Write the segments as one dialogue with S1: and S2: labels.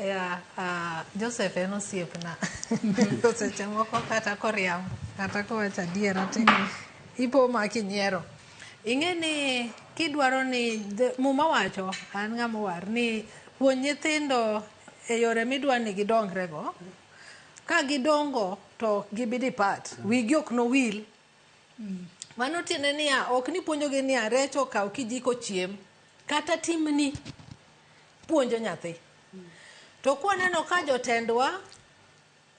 S1: Yeah, Joseph en osiepna. To seche moko kata koriambo, kata kowacho adiera to ipo ma kinyiero. Ing'e ni kidwaro ni Muma wacho, an ng'ama owar, ni puonj nyithindo e yore midwa ni gidongre go. Ka gidongo to ok gibi depart. Wigi ok nowil. Mano tiende niya, ok ni puonjogi niya, rech okaw kijiko chiem. Kata timni puonjo nyathi. To kwaneno ka jotendwa,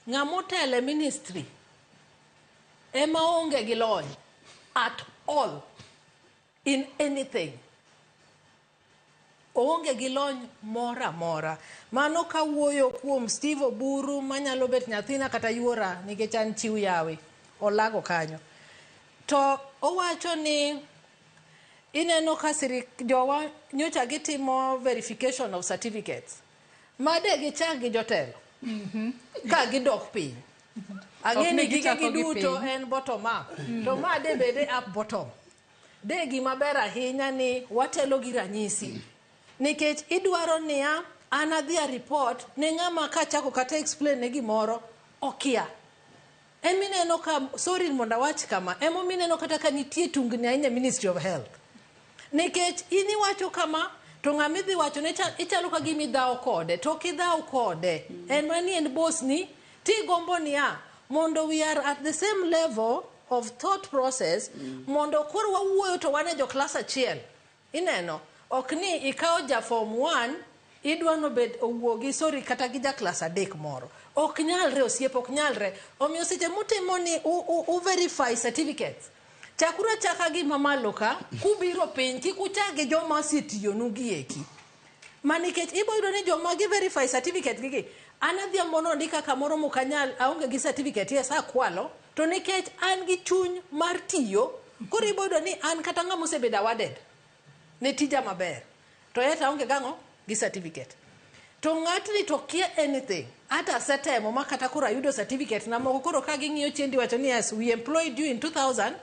S1: ng'ama otelo e ministry ema onge gi lony at all in anything. Oonge gi lony moro amora. Mano kawuoyo kuom Steve Oburu manyalo bet nyathina kata yuora nikech an chiw yawe. Olago kanyo. To owacho ni ineno ka jowa nyocha gitimo verification of certificates. Made gichak gi jotelo. Ka gidok piny. Ang'e ni gige gi duto en bottom up. To ma de bede up bottom. De gima ber ahinya ni watelo gi ranyisi. Nikech idwaro niya, an adhi a report ne ng'ama kachako kata explain ne gimoro, okia. Emineno ka, sorry mondo awach kama, emomineno kata ka nitie tungni ahinya e Ministry of Health. Nikech in iwacho kama, to ng'ama idhi wacho ne ichalo ka gima idhawo kode, to ok idhaw kode. En mana ni en boss ni, tigombo niya, mondo we are at the same level of thought process, mondo koro wawuoyo to wan e jo klas achiel. Ineno, ok ni ikawo ja form 1, idwa nobed owuogi, sorry, kata gi ja klas 3 moro. Ok nyalre osiep, ok nyalre. Omiyo seche mutimo ni u verify certificates, chakuru achaka gi mamalo ka, kubiro piny, kik uchak gi joma osetiyonu gi eki. Ma nikech ibo yudo ni joma gi verify certificate gi, an adhiambo nondika kamoro mokanyal, aonge gi certificate, yes, akwalo, to nikech an gi chuny mar tiyo, koro ibo yudo ni an kata ng'ama osebedo awarded ne tija maber, to yet aonge gang'o gi certificate. To ng'atni to kia anything. Ata asetemo ma kata koro ayudo certificate na moko, koro ka ging'iyo chien tiwacho ni yes, we employed you in 2000,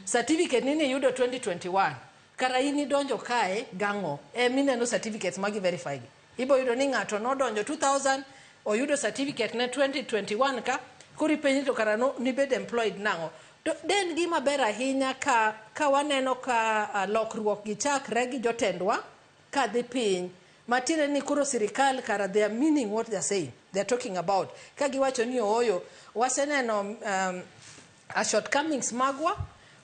S1: certificate ni niyudo 2021. Kara in idonjo kae gang'o? Emineno certificates magi verify gi. Ibo yudo ni ng'ato nodonjo 2000, oyudo certificate ne 2021 ka, koro ipenji to kara no, nibed employed nang'o? To den gima ber ahinya ka waneno ka lokruok gi chakre gi jotendwa ka dhi piny. Matiende ni koro sirikal kara they are meaning what they are saying, they are talking about. Ka giwacho ni ooyo, waseneno a shortcomings magwa,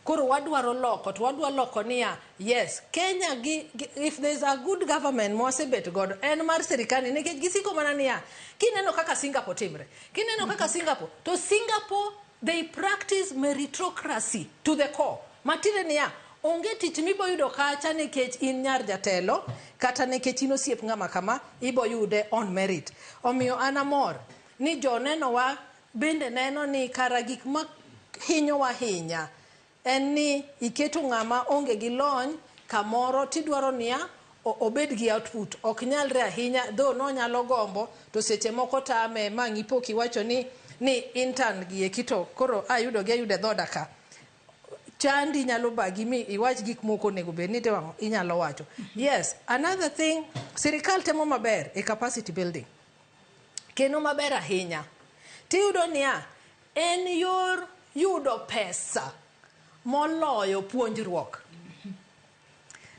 S1: koro wadwaro loko, to wadwa loko niya, yes, Kenya gi, if there is a good government mwasebet godo, en mar sirikal ni, nikech gisiko mana niya, kineno kaka Singapore timre, kineno kaka Singapore, to Singapore, they practice meritocracy to the core. Matiende niya, onge tich mibo yudo kacha nikech in nyar jatelo, kata nikech in osiep ng'ama kama, ibo yude on merit. Omiyo an amor ni jonenowa bende neno ni kara gik ma hinyowa hinya en ni iketo ng'ama onge gi lony kamoro tidwaro niya obed gi output. Ok nyalre ahinya, though nonyalo gombo, to seche moko tame ma ng'ipo kiwacho ni intern gi eki to koro ayudo gi ayudo e dhoda ka. Chandi nyalo bagi mi iwach gik moko onego bed ni timo, inyalo wacho. Yes, another thing, sirikal temo maber e capacity building. Kendo maber ahinya. Tiyudo niya, en yor yudo pesa moloyo puonjruok.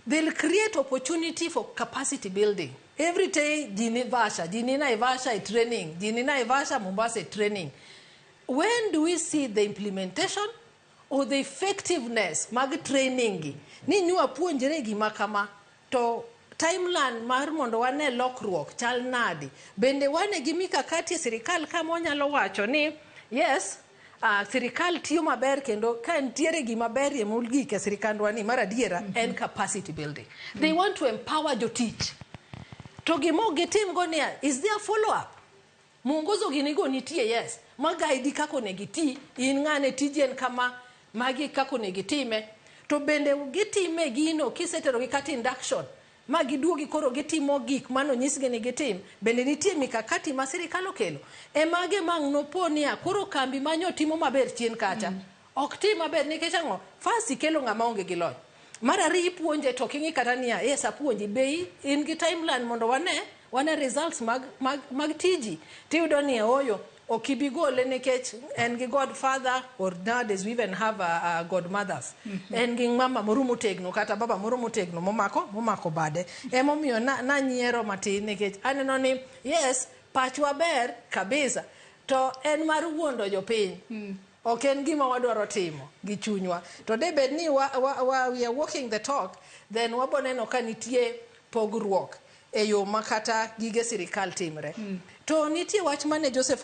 S1: They'll create opportunity for capacity building. Every day, ji ni Naivasha, ji ni Naivasha e training, ji ni Naivasha, Mombasa e training. When do we see the implementation or the effectiveness mag training gi? Ni nyua puonjre gima kama, to timeline mar mondo wane lokruok chal nadi? Bende wane gi mikakati e sirikal kama wanyalo wacho ni yes, sirikal tiyo maber kendo ka nitiere gima berie mogik e sirikandwa ni mar adiera en capacity building. They want to empower jotich. To gima ok gitim go niya, is there follow up? Mwongozo gini go nitie, yes. Ma guide kaka onego iti, in ng'ane tiji en kama, magi kaka onego itime. To bende gitime gino kiseterogi kata induction, ma giduogi koro gitimo gik manonyisgi ni gitim, bende nitie mikakati ma sirikal okelo. E mage mang' nopo niya, koro kambi manyo timo maber chien kacha. Ok tim maber nikech ang'o? First ikelo ng'ama onge gi lony. Mar ariyo ipuonje to ok ing'i kata niya, yes apuonji, be in gi timeline mondo wane Wane results mag tiji. Tiyudo ni ooyo, ok ibi gole nikech en gi godfather, or nowadays we even have godmothers. En gi mama moro motegno kata baba moro motegno momako bade. Emomiyo nanyiero matin nikech aneno ni yes, pachwa ber kabisa, to en mar wuondo jopiny. Ok en gima wadwaro timo gi chunywa. To de bed ni we are walking the talk, then wabo neno ka nitie pogruok e yo ma kata gige sirikal timre. To nitie wach mane Joseph